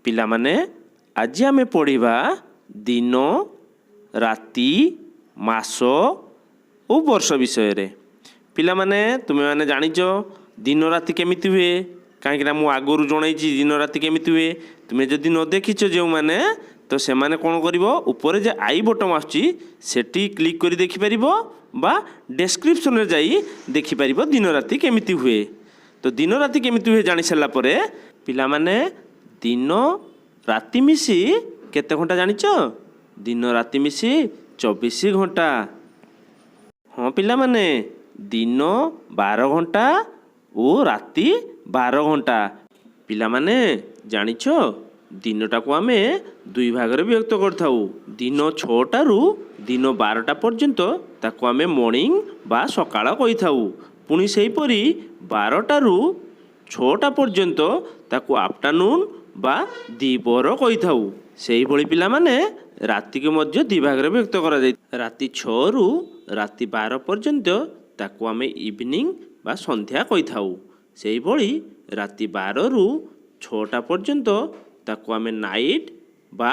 ପିଲାମାନେ, ଆଜି ଆମେ ପଢ଼ିବା ଦିନ, ରାତି, ମାସ ଓ ବର୍ଷ ବିଷୟରେ। ପିଲାମାନେ, ତୁମେମାନେ ଜାଣିଛ ଦିନ ରାତି କେମିତି ହୁଏ, କାହିଁକିନା ମୁଁ ଆଗରୁ ଜଣେଇଛି ଦିନ ରାତି କେମିତି ହୁଏ। ତୁମେ ଯଦି ନ ଦେଖିଛ ଯେଉଁମାନେ, ତ ସେମାନେ କ'ଣ କରିବ? ଉପରେ ଯେ I button ଆସୁଛି, ସେଠି କ୍ଲିକ୍ କରି ଦେଖିପାରିବ ବା ଡେସ୍କ୍ରିପସନ୍ରେ ଯାଇ ଦେଖିପାରିବ ଦିନ ରାତି କେମିତି ହୁଏ। ତ ଦିନ ରାତି କେମିତି ହୁଏ ଜାଣି ସାରିଲା ପରେ, ପିଲାମାନେ, ଦିନ ରାତି ମିଶି କେତେ ଘଣ୍ଟା ଜାଣିଛ? ଦିନ ରାତି ମିଶି 24 ଘଣ୍ଟା। ହଁ ପିଲାମାନେ, ଦିନ 12 ଘଣ୍ଟା ଓ ରାତି 12 ଘଣ୍ଟା। ପିଲାମାନେ, ଜାଣିଛ, ଦିନଟାକୁ ଆମେ ଦୁଇ ଭାଗରେ ବିଭକ୍ତ କରିଥାଉ। ଦିନ 6ଟାରୁ ଦିନ 12ଟା ପର୍ଯ୍ୟନ୍ତ, ତାକୁ ଆମେ ମର୍ଣ୍ଣିଂ ବା ସକାଳ କହିଥାଉ। ପୁଣି ସେହିପରି 12ଟାରୁ 6ଟା ପର୍ଯ୍ୟନ୍ତ, ତାକୁ ଆଫ୍ଟରନୁନ୍ ବା ଦ୍ୱିପହର କହିଥାଉ। ସେହିଭଳି ପିଲାମାନେ, ରାତିକୁ ମଧ୍ୟ ଦୁଇ ଭାଗରେ ବିଭକ୍ତ କରାଯାଇ, ରାତି 6ରୁ ରାତି 12 ପର୍ଯ୍ୟନ୍ତ, ତାକୁ ଆମେ ଇଭିନିଂ ବା ସନ୍ଧ୍ୟା କହିଥାଉ। ସେହିଭଳି ରାତି 12ରୁ 6ଟା ପର୍ଯ୍ୟନ୍ତ, ତାକୁ ଆମେ ନାଇଟ୍ ବା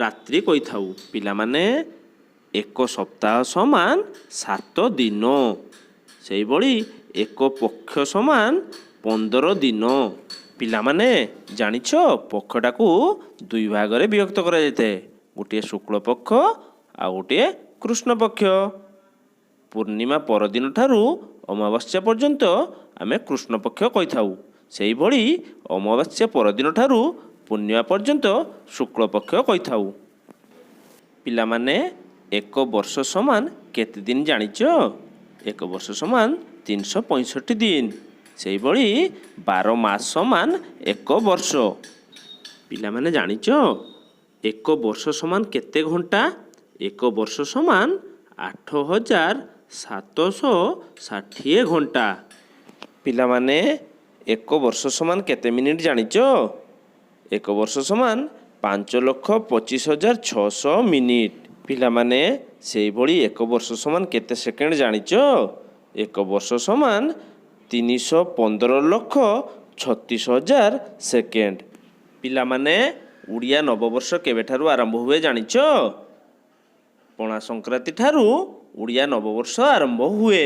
ରାତ୍ରି କହିଥାଉ। ପିଲାମାନେ, ଏକ ସପ୍ତାହ ସମାନ 7 ଦିନ। ସେହିଭଳି ଏକ ପକ୍ଷ ସମାନ 15 ଦିନ। ପିଲାମାନେ, ଜାଣିଛ, ପକ୍ଷଟାକୁ ଦୁଇ ଭାଗରେ ବିଭକ୍ତ କରାଯାଇଥାଏ, ଗୋଟିଏ ଶୁକ୍ଳ ପକ୍ଷ ଆଉ ଗୋଟିଏ କୃଷ୍ଣ ପକ୍ଷ। ପୂର୍ଣ୍ଣିମା ପରଦିନ ଠାରୁ ଅମାବାସ୍ୟା ପର୍ଯ୍ୟନ୍ତ ଆମେ କୃଷ୍ଣ ପକ୍ଷ କହିଥାଉ। ସେହିଭଳି ଅମାବାସ୍ୟା ପରଦିନ ଠାରୁ ପୂର୍ଣ୍ଣିମା ପର୍ଯ୍ୟନ୍ତ ଶୁକ୍ଳ ପକ୍ଷ କହିଥାଉ। ପିଲାମାନେ, ଏକ ବର୍ଷ ସମାନ କେତେ ଦିନ ଜାଣିଛ? ଏକ ବର୍ଷ ସମାନ 365 ଦିନ। ସେହିଭଳି 12 ମାସ ସମାନ ଏକ ବର୍ଷ। ପିଲାମାନେ, ଜାଣିଛ, ଏକ ବର୍ଷ ସମାନ କେତେ ଘଣ୍ଟା? ଏକ ବର୍ଷ ସମାନ 8760 ଘଣ୍ଟା। ପିଲାମାନେ, ଏକ ବର୍ଷ ସମାନ କେତେ ମିନିଟ୍ ଜାଣିଛ? ଏକ ବର୍ଷ ସମାନ 5,25,600 ମିନିଟ୍। ପିଲାମାନେ, ସେଇଭଳି ଏକ ବର୍ଷ ସମାନ କେତେ ସେକେଣ୍ଡ ଜାଣିଛ? ଏକ ବର୍ଷ ସମାନ 3,15,36,000 ସେକେଣ୍ଡ। ପିଲାମାନେ, ଓଡ଼ିଆ ନବବର୍ଷ କେବେଠାରୁ ଆରମ୍ଭ ହୁଏ ଜାଣିଛ? ପଣା ସଂକ୍ରାନ୍ତି ଠାରୁ ଓଡ଼ିଆ ନବବର୍ଷ ଆରମ୍ଭ ହୁଏ।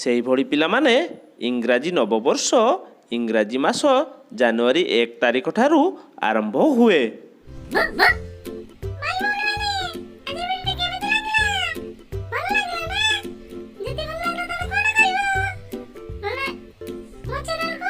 ସେହିଭଳି ପିଲାମାନେ, ଇଂରାଜୀ ନବବର୍ଷ ଇଂରାଜୀ ମାସ ଜାନୁଆରୀ 1 ତାରିଖ ଠାରୁ ଆରମ୍ଭ ହୁଏ। ଭାଇ ଭଉଣୀମାନେ, ଆଜି ଭିଡ଼ିଓଟି କେମିତି ଲାଗିଲା? ଭଲ ଲାଗିଲା ନା? ଯଦି ଭଲ ଲାଗିଲା, ତାହେଲେ କଣ କରିବ? ମୋ ଚ୍ୟାନେଲକୁ